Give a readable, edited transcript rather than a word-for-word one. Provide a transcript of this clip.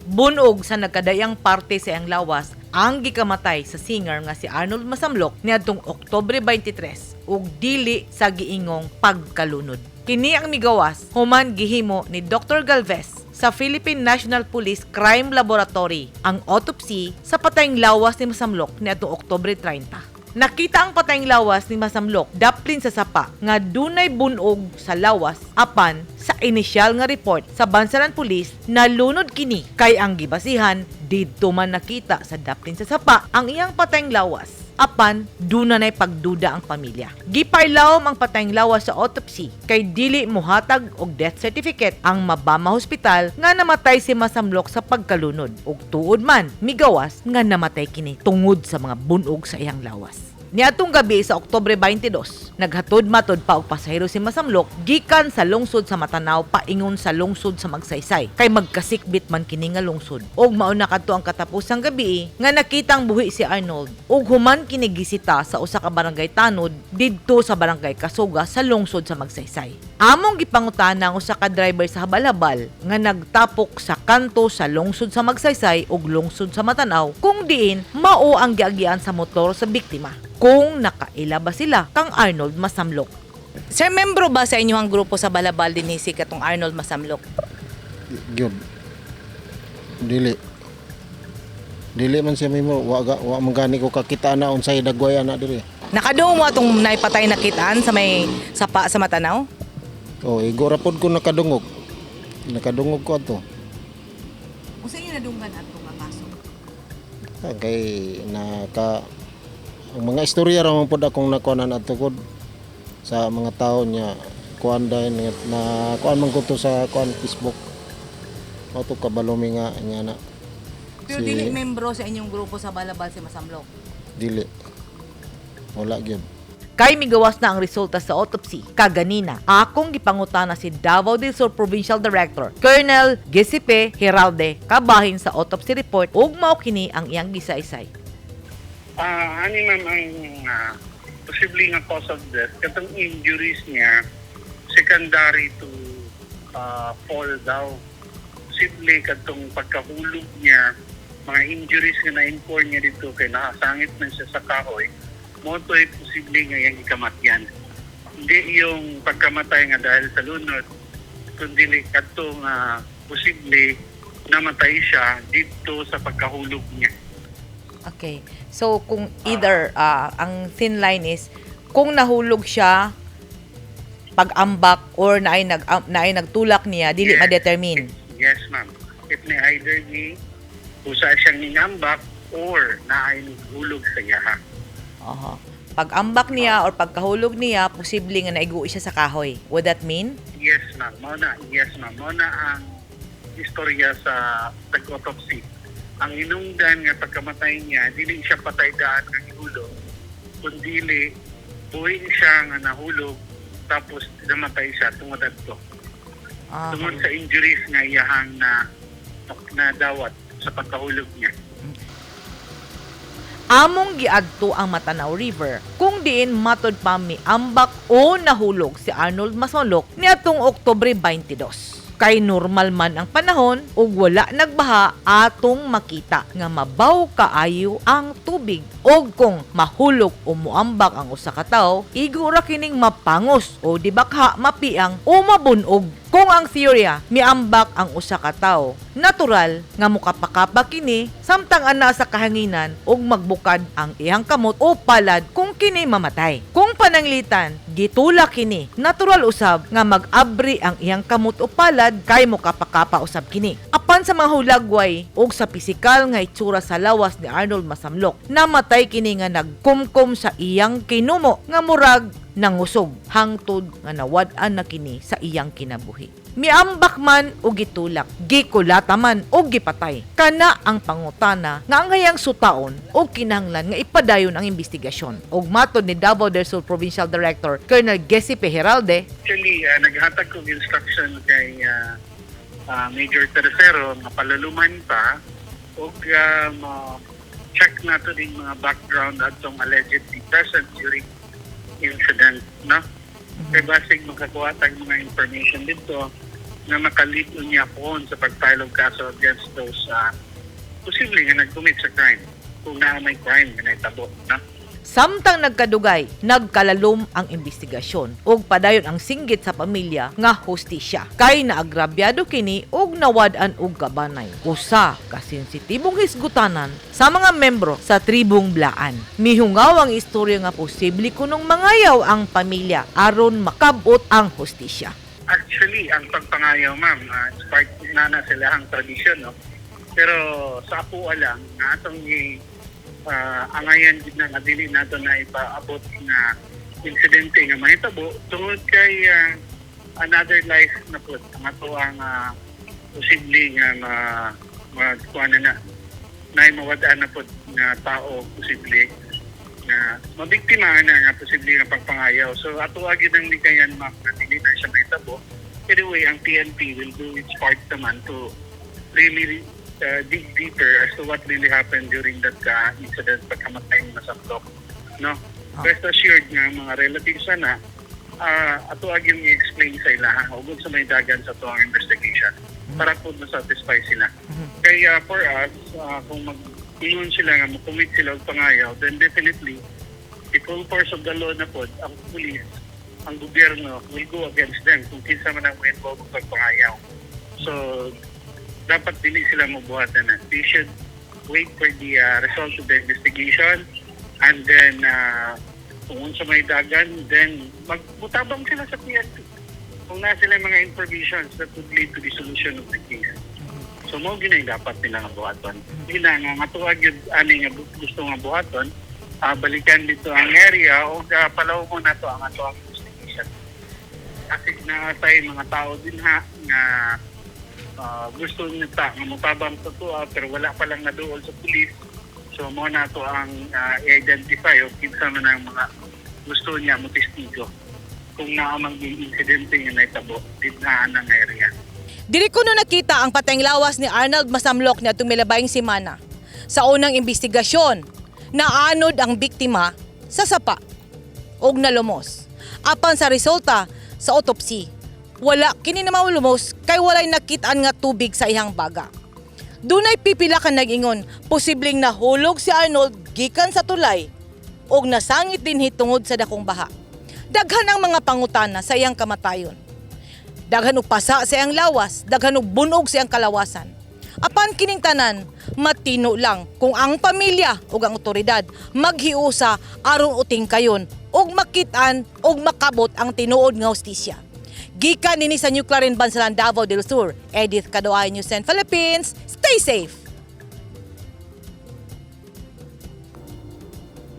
Bunog sa nagkadayang parte sa iyang lawas ang gikamatay sa singer nga si Arnold Masamlok niadtong Oktubre 23 ug dili sa giingong pagkalunod. Kini ang migawas human gihimo ni Dr. Galvez sa Philippine National Police Crime Laboratory ang autopsy sa patayng lawas ni Masamlok niadtong Oktubre 30. Nakita ang patayng lawas ni Masamlok daplin sa sapa nga dunay bunog sa lawas, apan sa inisyal nga report sa Bansalan Police, nalunod kini kay ang gibasihan didto man nakita sa daplin sa sapa ang iyang patayng lawas, apan duna nay pagduda ang pamilya. Gipailawom ang patayng lawas sa autopsy kay dili mohatag og death certificate ang Mabama Hospital nga namatay si Masamlok sa pagkalunod, ug tuod man migawas nga namatay kini tungod sa mga bunog sa iyang lawas. Niadtong gabi sa Oktubre 22, naghatod matod pa og pasahero si Masamlok gikan sa lungsod sa Matanao paingon sa lungsod sa Magsaysay kay magkasikbit man kini nga lungsod. Og mao na kadto ang katapusang gabi nga nakitang buhi si Arnold ug human kini gisita sa usa ka barangay tanod didto sa barangay Kasuga sa lungsod sa Magsaysay. Among gipangutana ang usa ka driver sa habal-habal nga nagtapok sa kanto sa lungsod sa Magsaysay ug lungsod sa Matanao kung diin mao ang giagyan sa motor sa biktima, kung nakaila ba sila kang Arnold Masamlok. Sir, membro ba sa inyong grupo sa Balabal din si katong Arnold Masamlok? Gyud. Dili. Dili man siya mimo, wa man gani ko kakita na unsay dagway ana diri. Nakadungog mo atong naipatay na kitaan sa may sapa sa Matanaw? Oh, igo ra pod ko nakadungog. Nakadungog ko ato. Unsa inyo nadunggan ato nga kaso? Ah, kay naka ang mga istorya ra man pod akong nakuanan ato kod sa mga tao niya, kuan dahil na kuan man ko to sa kuan Facebook. Mao to kabalo mi nga nga na. Pero dili membro sa inyong grupo sa Balabal si Masamlok? Dili. Wala gyud. Kay migawas na ang resulta sa autopsy kaganina, akong gipangutana si Davao del Sur Provincial Director Colonel Giuseppe Heralde kabahin sa autopsy report ug mao kini ang iyang gisaysay. Ani ma'am, ang posible nga cause of death katong injuries niya secondary to fall daw. Posible katong pagkahulog niya, mga injuries nga na-incur niya dito kay nakasangit man siya sa kahoy, mao to'y posible nga iyang ikamatyan. Hindi yung pagkamatay nga dahil sa lunod, kundi kadtong posible namatay siya dito sa pagkahulog niya. Okay. So kung either ang thin line is kung nahulog siya pag-ambak or naay nagtulak niya, dili ma-determine. Yes, ma'am. It may either be usa siyang ningambak or naay naghulog sa iyaha. Oho. Pag-ambak niya or pagkahulog niya, posible nga naigo siya sa kahoy. Would that mean? Yes, ma'am. Mao na, yes, ma'am. Mao na ang istorya sa tag-autopsy. Ang hinungdan nga pagkamatay niya, dili siya patay daan nga gihulog, kundi buhi siya nga nahulog tapos namatay siya tungod adto. Tungod sa injuries nga iyahang na nadawat sa pagkahulog niya. Among giadto ang Matanao River kung diin matod pa miambak o nahulog si Arnold Masolok niadtong Oktubre 22. Kay normal man ang panahon ug wala nagbaha, atong makita nga mabaw kaayo ang tubig, ug kung mahulog o muambak ang usa ka tawo, igo ra kining mapangos o di bakha mapiang o mabunog. Kung ang teorya miambak ang usa ka tawo, natural nga mukapakapa kini samtang ana sa kahanginan ug magbukad ang iyang kamot o palad kung kini mamatay. Kung pananglitan gitulak kini, natural usab nga mag-abri ang iyang kamot o palad kay mukapakapa usab kini. Apan sa mga hulagway ug sa pisikal nga itsura sa lawas ni Arnold Masamlok, namatay kini nga nagkumkum sa iyang kinumo nga murag nangusog hangtod nga nawad-an na kini sa iyang kinabuhi. Miambak man o gitulak, gikulata man o gipatay. Kana ang pangutana nga ang hayang sutaon o kinahanglan nga ipadayon ang investigasyon. Og matod ni Davao del Sur Provincial Director Colonel Giuseppe Heralde, Actually, naghatag kog instruction kay Major Tercero nga palaluman pa ug check nato din mga background atong allegedly present during incident, no? Kay basig makakuha tag mga information dito. Na makalid niya po sa pag-file of kaso against those posible nga nag-commit sa crime kung naa may crime nga nahitabo, no? Samtang nagkadugay, nagkalalom ang investigasyon ug padayon ang singgit sa pamilya nga hustisya. Kay naagrabyado kini ug nawad-an og kabanay. Usa ka sensitibong hisgutanan sa mga membro sa tribong Blaan. Mihungaw ang istorya nga posible kunong mangayaw ang pamilya aron makabot ang hustisya. Actually, ang pagpangayaw, ma'am, it's part na na sila ang tradisyon, no? Pero sa ako lang, na atong angayan gid na nga dili nato na ipaabot na insidente nga mahitabo tungod kay another life na pud ang ato ang posible nga ma magkuha na na na mawad-an na pud nga tao, posible na mabiktima na nga posible nga pagpangayaw. So ato gyud ang likayan, ma'am, na dili na siya mahitabo. Anyway, ang PNP will do its part naman to really dig deeper as to what really happened during that incident, pagkamatay ni Masamlok. No? Rest assured nga mga relatives sana, ato gyung i-explain sa ila ha, ug sa may dagan sa atoang investigation para po ma-satisfy sila. Kaya for us, kung mag-ingon sila nga mo-commit sila og pangayaw, then definitely the full force of the law na pod, ang police, ang gobyerno will go against them kung kinsa man ang involved sa pagpangayaw. So, dapat dili sila mabuhat na. They should wait for the result of the investigation and then kung unsa may dagan, then magmutabang sila sa PNP kung naa sila mga informations that would lead to the solution of the case. So mao gyud ang dapat nila nga buhaton. Gina nga nga tuwa gyud ani nga gusto nga buhaton, balikan dito ang area o palawmo na to ang ato ang investigation. Kasi naa tay mga tao din ha nga gusto nila ta nga motabang sa tuwa pero wala pa lang naduol sa pulis. So mao na to ang i-identify o kinsa man ang mga gusto niya mo testigo kung naa man gyud insidente nga nahitabo dito na ang area. Diri ko no nakita ang patayng lawas ni Arnold Masamlok ni atong milabayng semana. Sa unang investigasyon, naanod ang biktima sa sapa og nalumos. Apan sa resulta sa autopsy, wala kini na lumos kay walay nakitaan nga tubig sa iyang baga. Dunay pipila ka nag-ingon, posibleng nahulog si Arnold gikan sa tulay og nasangit dinhi tungod sa dakong baha. Daghan ang mga pangutana sa iyang kamatayon. Daghan og pasa sa iyang lawas, daghan og bunog sa iyang kalawasan. Apan kining tanan, matino lang kung ang pamilya ug ang otoridad maghiusa aron uting kayon ug makit-an ug makabot ang tinuod nga hustisya. Gikan nini sa New Clarin, Bansalan, Davao del Sur, Edith Cadoay, News 10 Philippines. Stay safe!